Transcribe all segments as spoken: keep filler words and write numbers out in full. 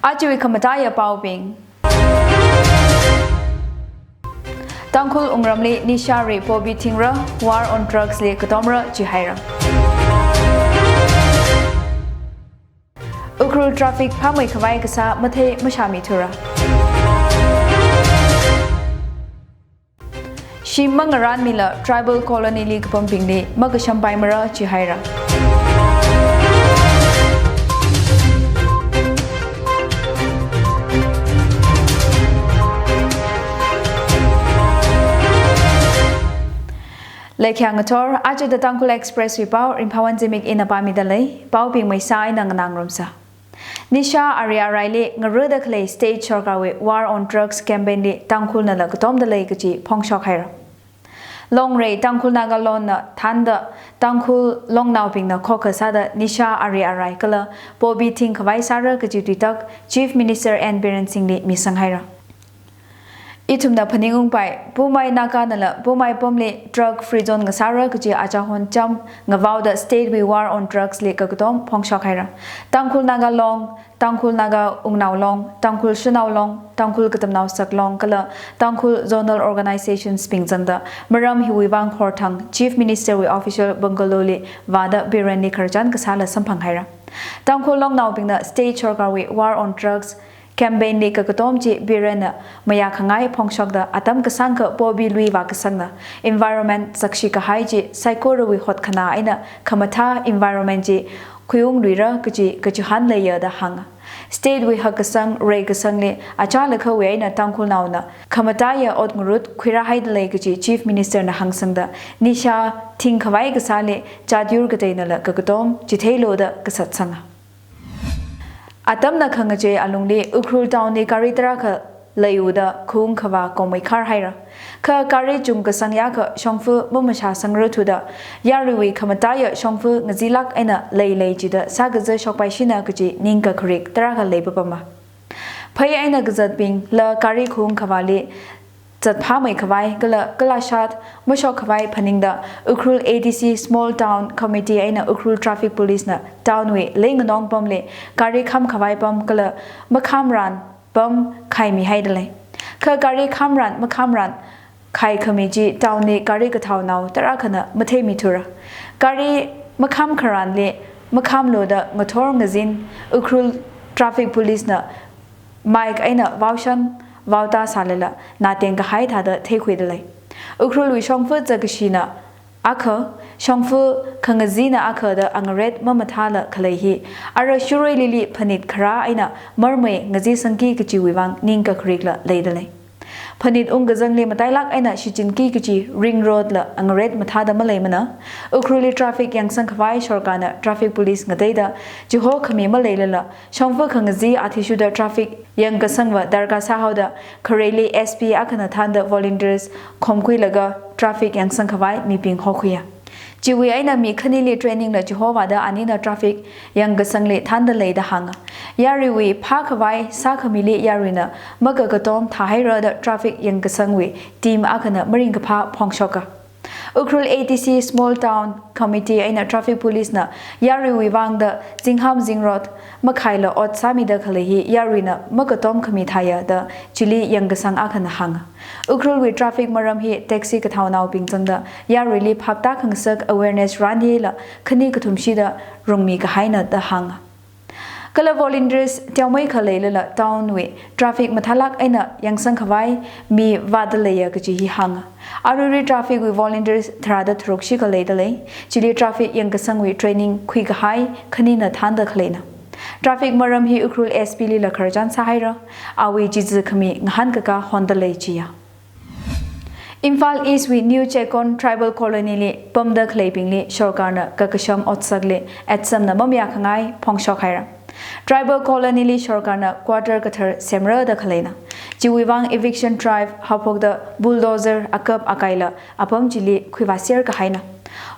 Ajawui khamataiya paobing. Tangkhul wungramli nisha ri poppy thingra, war on drugs li katomra jihaira. Ukhrul traffic phāmei khavai kasā mathei mashāmithura. Shim mangaranmila tribal colony li kapambingli makashampaimara jihaira. Leikhyang ngathor, aja The Tangkhul Express wui pao, Ringphāwon Zimik ina pāmida lei, paobing maisa eina nganā ngarumsa. Nisha ari araili ngarāda khalei state sorkarwui War on Drugs campaign li Tangkhulnala katomda lei kaji phongshok haira. Longrei Tangkhul Naga Longna thānda Tangkhul longnaobingna khokha sāda nisha ari arai kala poppy thing khavai sāra kaji tuitak Chief Minister N Biren Singh li misang haira. Ithumna phaningungpai, Poumai Naganala Poumai pamli drug free zone ngasāra kaji achahon cham ngavaoda state wui War on Drugs li kakatom phongshok haira. Tangkhul Naga Long, Tangkhul Naga Wungnao Long, Tangkhul Shanao Long, Tangkhul Katamnao Saklong kala Tangkhul Zonal Organizations bing zangda maram hiwui vang horthang Chief Minister wui official bungalow li vāda Biren li khararchan kasāla samphang haira. Tangkhul longnaobingna state sorkarwui War on Drugs campaign li kakatom chi Birenna mayākhangai phongshokda atam kasāngkha poppy lui vākasangna environment sakshi kahai chi saikorawui hotkhanā eina khamathā environment chi khuiungluira kaji kachihān leiya da hānga. State wui hakkasang reikasangli achālakhawui eina Tangkhulnaona khamataiya ot ngarut khuirāhaida lei kaji Chief Minister na hāngsangda nisha thing khavai kasāli chatyur kateinala kakatom chitheilu da kasatsanga. Atamna khangachei alungli Ukhrul town li gari tarākha leiuda khaung khavā komei khar haira. Kha gari chungkasang yākha shongfa mamashāsangra thuda yaruiwui khamataiya shongfa ngazilāk eina leilei chida sākaza shokpaishina kaji ningkakharik tarākha leipapama. Phei eina kazatbingla gari khaung khavāli zatphāmei khavai kala kalashat mashok khavai phaningda Ukhrul A D C Small Town Committee eina Ukhrul Traffic Police na town wui leinganong pamli gari kham khavai pam kala makhamran pam khaimihaida lei. Kha gari khamran makhamran khaikhami chi town li gari kathaonao tarākhana matheimithura. Gari makhamkharanli makhamlu da ngathor ngazin Ukhrul Traffic Police na mike eina vaoshan vaotā sālala nateng kahai thāda theikhuida lei. Ukhrulwui shongfa zatkashina akha, shongfa khangazina akha da angaret mamathāla khalei hi ara shurui lili phanit kharā eina marmei ngazisangki kajiwui vang ningkakharikla leida lei. Phanit ungkazangli matailāk eina shichinki kaji ring road la angaret mathāda maleimana. Ukhrulli traffic yangsang khavai sorkarna traffic police ngateida chihokhami maleilala shongfa khangazi athishurda traffic yangkasangva darkar sāhaoda khareili S P akhana thānda volunteers khomkhuilaga traffic yangsang khavai mibing hokhuiya. Chiwui eina mi khanili training la chihovāda anina traffic yangkasangli thānda lei da hānga. Yaruiwui phākhavai sākhamili yaruina makakatom thāhaira da traffic yangkasangwui team akhana maringkaphā phongshoka. Ukhrul A D C Small Town Committee eina Traffic Police na yaruiwui vangda zingham zingrot makhaila ot sāmida khalei hi yaruina makatom khami thāya da chili yangkasang akhana hānga. Ukhrulwui traffic maram hi taxi kathaonaobing zangda yaruili phaptā khangasak awareness run hila khani kathumshida rungmi kahaina da hānga. Kala volunteers teomeikha khaleilala town wui traffic mathālāk eina yangsang khavai mi vāda leiya kaji hi hānga. Aruirui traffic wui volunteers tharāda tharuk shikha leida lei. Chili traffic yangkasangwui training khuikahai khanina thānda khaleina. Traffic maram hi Ukhrul S P lila khararchan sāhaira. Awui chizi khami ngahānkaka honda lei jiya. Imphal East wui New Checkon Tribal Colony li pamda khaleibingli sorkarna kakasham otsakli atsamna mamayākhangai phongshok haira. Tribal Colony li sorkarna quarter kathar semra da khaleina. Chiwui vang eviction drive haophokda bulldozer akap akaila apam chili khuivāser kahaina.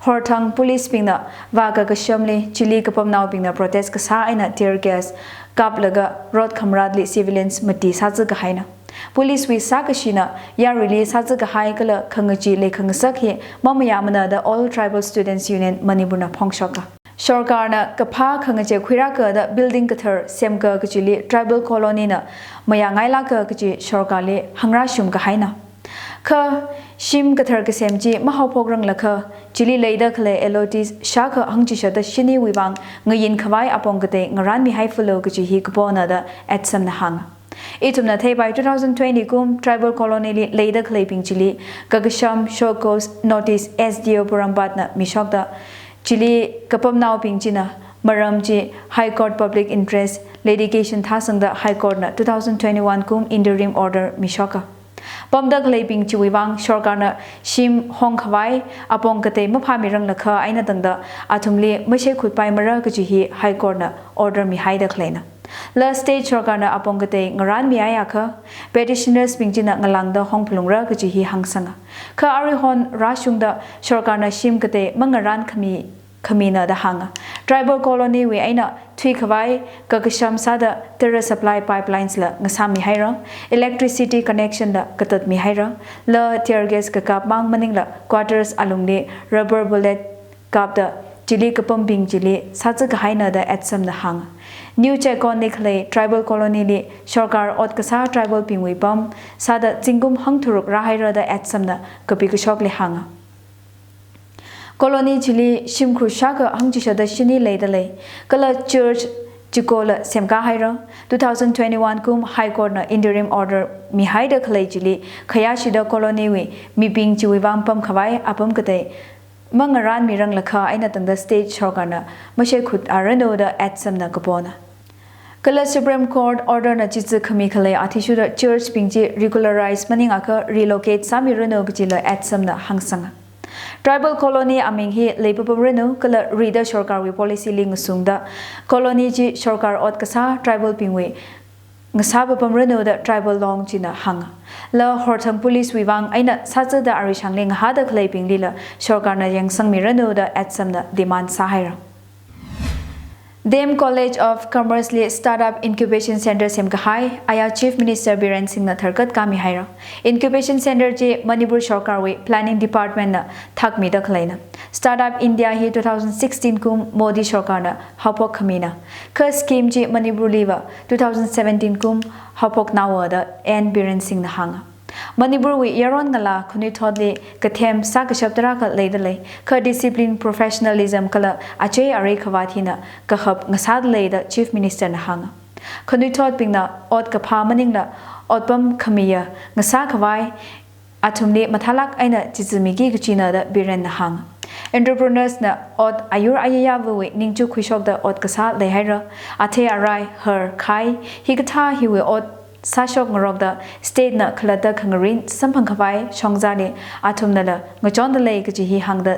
Horthang police bingna vākakashamli chili kapamnaobingna protest kasā eina tear gas kaplaga road khamratli civilians mati sāzā kahaina. Police wui sākashina yaruili sāzā kahai kala khangachee leikhangasak hi mamayāmana da All Tribal Students Union Manipur na phongshoka. Sorkarna kaphā khangachei khuirāka da building kathar semka kachili tribal colony na mayāngailāka kachi sorkarli hāngrāshum kahaina. Kha shim kathar kasem chi mahaophokranglakha, chili leida khalei allottees shākha hangchishāda shiniwui vang ngayin khavai apong katei ngarānmihai phalo kachi hi kapona da ATSUM na hānga. Ithumna theipai two thousand twenty kum tribal colony li leida khaleibing chili kakasham show cause notice S D O Porompat na mishokta, chili kapamnaobing china maram chi High Court public interest litigation thāsangda High Court na two thousand twenty-one kum interim order mishoka. Pamda khaleibing chiwui vang sorkarna shim hong khavai apong katei maphāmiranglakha eina tangda athumli masheikhutpaimara kachi hi High Court na order mihaida khaleina. La state sorkarna apong katei ngarānmihaiakha, petitioners bing china ngalāngda hongphalungra kachi hi hāngsanga. Kha aruihon rāshungda sorkarna shim katei mangarān khami khamina da hānga. Tribal colony wui eina thuikhavai kakasham sāda tara supply pipelines la ngasāmihaira, electricity connection la katatmihaira, la tear gas kakapmang maningla quarters alungli rubber bullet kapda chili kapambing chili sāzā kahaina da ATSUM na hānga. New Checkon li khalei tribal colony li sorkar ot kasā tribal bingwui pam sāda zingkum hangtharuk rāhaira da ATSUM na kapi kashokli hānga. Colony chili shimkhur shākha hangchishāda shini leida lei. Kala church chiko la semkā haira. Two thousand twenty-one kum High Court na interim order mihaida khalei chili khayāshida colony wui mibing chiwui vang pam khavai apam katei mangarānmiranglakha eina tangda state sorkarna masheikhut aranu da ATSUM na kapona. Kala Supreme Court order na chizā khami khalei athishurda church bing chi regularize maningakha relocate sāmiranu kachila ATSUM na hāngsanga. Tribal colony aming hi leipapamranu kala rida sorkarwui policy li ngasungda colony chi sorkar ot kasā tribal bingwui ngasā papamranu da tribal long china hānga. La Horthang police wui vang eina sāzāda arishangli ngahāda khaleibingli la sorkarna yangsangmiranu da ATSUM na demand sāhaira. D M College of Commerce li Startup Incubation Center semkahai aya Chief Minister Biren Singh na tharkat kami haira. Incubation Center chi Manipur sorkarwui Planning Department na thakmida khaleina. Startup India hi two thousand sixteen kum Modi sorkarna haophok khamina. Kha scheme chi Manipur liva two thousand seventeen kum haophoknaowa da N Biren Singh na hānga. Manipurwui yaron ngalā khanuithotli kathem sākashap tarākha leida lei, kha discipline, professionalism kala achei arei khavāt hina kahap ngasāda lei da Chief Minister na hānga. Khanuithotbingna ot kaphā maningla otpam khamiya ngasā khavai athumli mathālāk eina chizāmiki kachina da Biren na hānga. Entrepreneurs na ot ayur ayayāvawui ningchuk khuishokda ot kasā leihaira, athei arai, har, khai, hikathā hiwui ot sāshok ngarokda state na khalatta khangarin samphang khavai shongzali athumnala ngachonda lei kachi hi hāngda,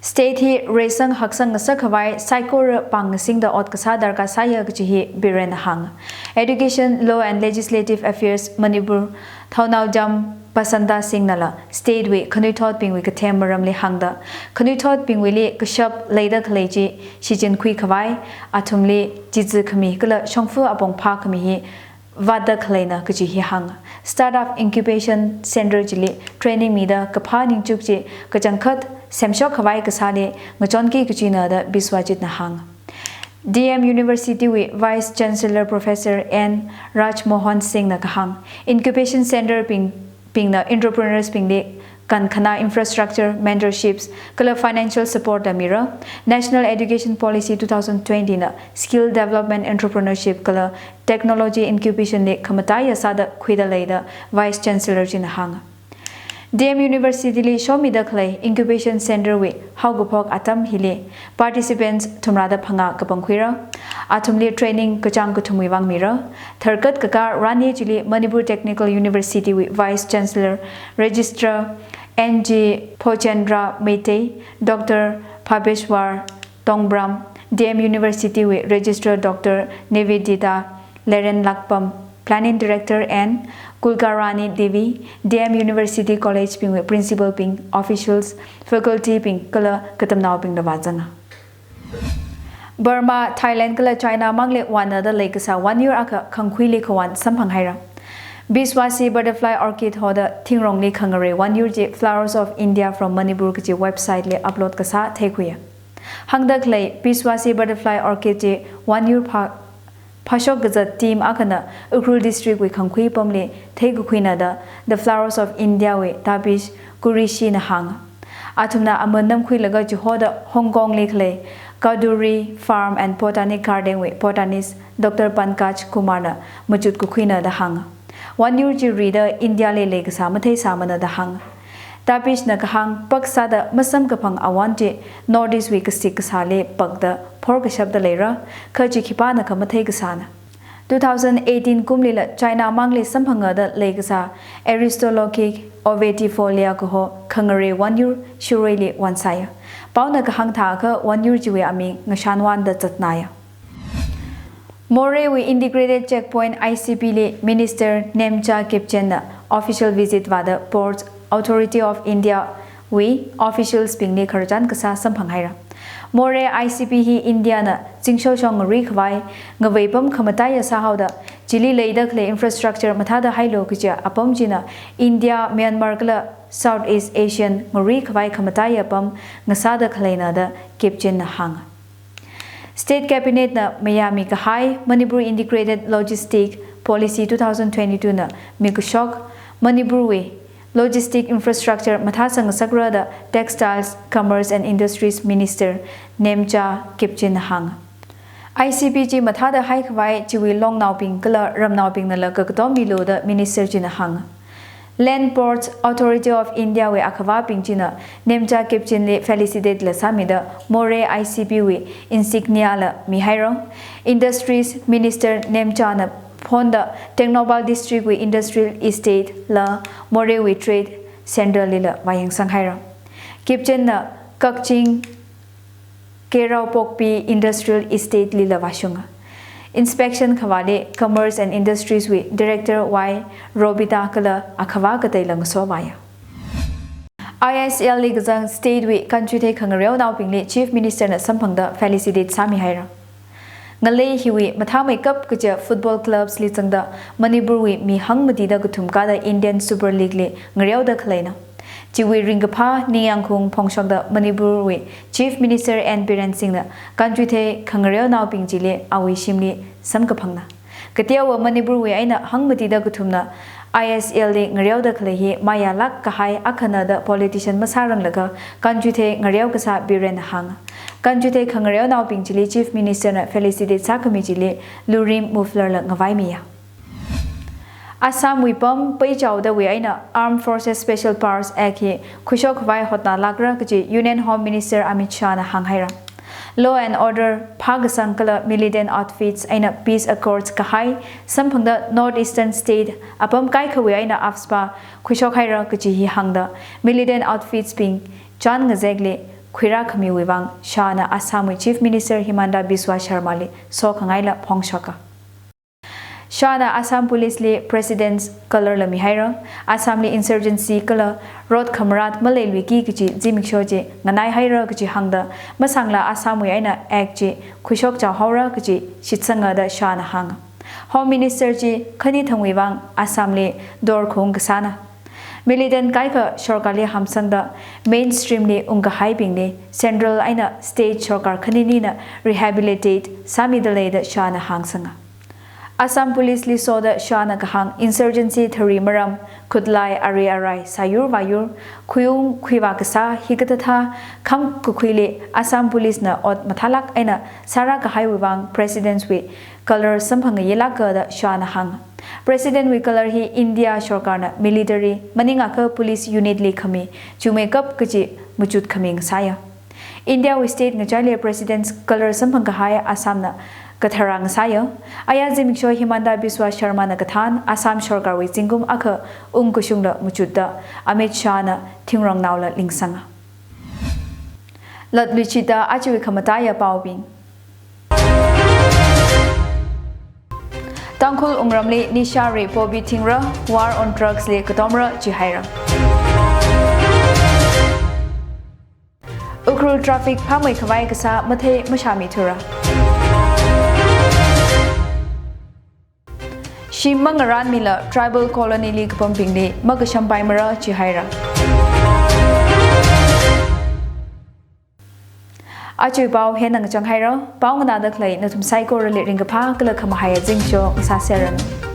state hi reisang haksang ngasak khavai saikora pāng ngasingda ot kasā darkar sāya kachi hi Biren na hānga. Education, Law and Legislative Affairs Manipur Thounaojam Basanta Singh nala state wui khanuithotbingwui kathem maramli hāngda, khanuithotbingwuili kashap leida khalei chi shichinkhui khavai, athumli chizā khami kala shongfa apong phākhami hi vātda khaleina kachi hi hānga. Startup Incubation Center chili training mida kaphā ningchuk chi kachangkhat semshok khavai kasāli ngachonki kachina da Biswajit na hānga. D M University wui Vice Chancellor Professor N Rajmohan Singh na kahāng, Incubation Center bing, bingna entrepreneurs bingli kankhana infrastructure, mentorships, kala financial support da mira. National Education Policy two thousand twenty na skill development, entrepreneurship kala technology incubation li khamataiya sāda khuida lei da Vice Chancellor china hānga. D M University li shomida khalei Incubation Center wui haokaphok atam hili participants thumrada phangā kapangkhuira. Athumli training kachāng kathumwui vang mira. Tharkat kakā rani chili Manipur Technical University wui Vice Chancellor, Registrar N G Phochendra Meitei, Doctor Bhabeshwar Tongbram, D M University wui Registrar Doctor Nivedita Lerenlakpam, Planning Director and Kulkarani Devi, D M University College bingwui principal bing, officials, faculty bing kala katamnaobingla vāzanga. Burma, Thailand kala China mangli vānada leikasā vanyur akha khangkhuili khavan samphang haira. Biswasi butterfly orchid hoda thingrongli khangarei vanyur chi Flowers of India from Manipur kachi website li upload kasā theikhuiya. Hāngda khalei Biswasi Butterfly Orchid chi vanyur phā, phāshok kazat team akhana Ukhrul District wui Khangkhui pamli theikakhuina da The Flowers of India wui Tapish Qureshi na hānga. Athumna aman namkhuilaga chihoda Hong Kong li khalei Kaduri Farm and Botanic Garden wui botanist Doctor Pankaj Kumar na machut kakhuina da hānga. Vanyur chi rida India li leikasā matheisāmana da hānga. Tapish na kahāng, paksāda masamkaphang awon chi North East wui kasik kasāli pakda phorkashapda leira, kha chi khipānakha matheikasāna. Two thousand eighteen kumlila China mangli samphanga da leikasā Aristolochic ovatifolia kaho khangare vanyur Shiroili vānsāya. Paona kahāng thākha vanyur chiwui aming ngashanvanda zatnaya. Moreh wui Integrated Checkpoint I C P li Minister Nemcha Kipgen na official visit vāda Ports Authority of India wui officials bingli khararchan kasā samphang haira. Moreh I C P hi India na zingshoshong ngarui khavai ngavei pam khamataiya sāhaoda, chili leida khalei infrastructure mathāda hailu kajiya apam china India, Myanmar kala South East Asian ngarui khavai khamataiya pam ngasāda khaleina da Kipgen na hānga. State Cabinet na mayāmi kahai Manipur Integrated Logistic Policy two thousand twenty-two na mikashok Manipur wui logistic infrastructure mathāsang ngasakra da Textiles, Commerce and Industries Minister Nemcha Kipgen na hānga. I C P chi mathāda haikhavai chiwui longnaobing kala ramnaobingnala kakatom milu da Minister china hānga. Land Ports Authority of India wui akhavābing china Nemcha Kipgen li felicitate la sāmida Moreh I C P wui insignia la mihaira. Industries Minister Nemcha na phonda Tengnoupal District wui Industrial Estate la Moreh wui Trade Center lila vāyangsang haira. Kipgen na Kakching Keiraopokpi Industrial Estate lila vāshunga. Inspection khavāli Commerce and Industries wui Director Y Robita kala akhavā kateila ngasovāya. I S L li kazang state wui kanchuithei khangareonaobingli Chief Minister na samphangda felicitate sāmi haira. Ngalei hiwui mathāmeikap kajiya football clubs li zangda Manipur wui mi hangmatida kathum kāda Indian Super League li ngareoda khaleina. Chiwui ringkaphā ningyāngkhaung phongshokda Manipur wui Chief Minister N Biren Singh na kanchuithei khangareonaobing chili awui shimli samkaphangna. Kateowa Manipur wui eina hangmatida kathumna I S L li ngareoda khalei hi mayālāk kahai akhana da politician masāranglaga kanchuithei ngareo kasā Biren na hānga. Kanchuithei khangareonaobing chili Chief Minister na felicitate sākhami chili Lurim Muffler la ngavaimiya. Assam wui pam peichaodawui eina Armed Forces Special Powers Act hi khuishok khavai hotnālākra kaji Union Home Minister Amit Shah na hānghaira. Law and order phākasang kala militant outfits eina peace accords kahai samphangda North Eastern state apam kaikhawui eina AFSPA khuishok haira kaji hi hāngda militant outfits bing chān ngazekli khuirākhamiwui vang Shah na Assam wui Chief Minister Himanta Biswa Sarma li sokhangaila phongshoka. Shah na Assam Police li President's Colour la mihaira, Assam li insurgency kala rot khamarat maleiluiki kaji zimiksho chi nganaihaira kaji hāngda, masāngla Assam wui eina Act chi khuishok chaohaora kaji shitsanga da Shah na hānga. Home Minister chi khani thangwui vang Assam li dorkhaung kasāna. Militant kaikha sorkarli hamsangda mainstream li ungkahaibingli Central eina State sorkar khaninina rehabilitate sāmida lei da Shah na hāngsanga. Assam Police li soda Shah na kahāng insurgency thari maram, khutlai arei arai, sāyur vāyur, khuiung khuivā kasā hikathāthā kham kakhuili Assam Police na ot mathālāk eina sārākahaiwui vang President's wui Colour samphangayilāka da Shah na hānga. President wui Colour hi India sorkarna military maningakha police unit li khami chumeikap kaji machut khami ngasāya. India wui state ngachaili President's Colour samphang kahai Assam na katharā ngasāya. Aya zimiksho Himanta Biswa Sarma na kathān Assam sorkarwui zingkum akha ungkashungla machutda Amit Shah na thingrongnaola lingsanga. Latluishitda ajawui khamataiya paobing. Tangkhul wungramli nisha ri pobi thingra, war on drugs li katomra jihaira. Ukhrul traffic phāmei khavai kasā mathei mashāmithura. Shim mangaranmila tribal colony li kapambingli makashampaimara jihaira. Aja pao hieina ngachang haira, pao nganāda khalei nathum saikorali ringkaphā kala khamahai azingcho ngasāseranu.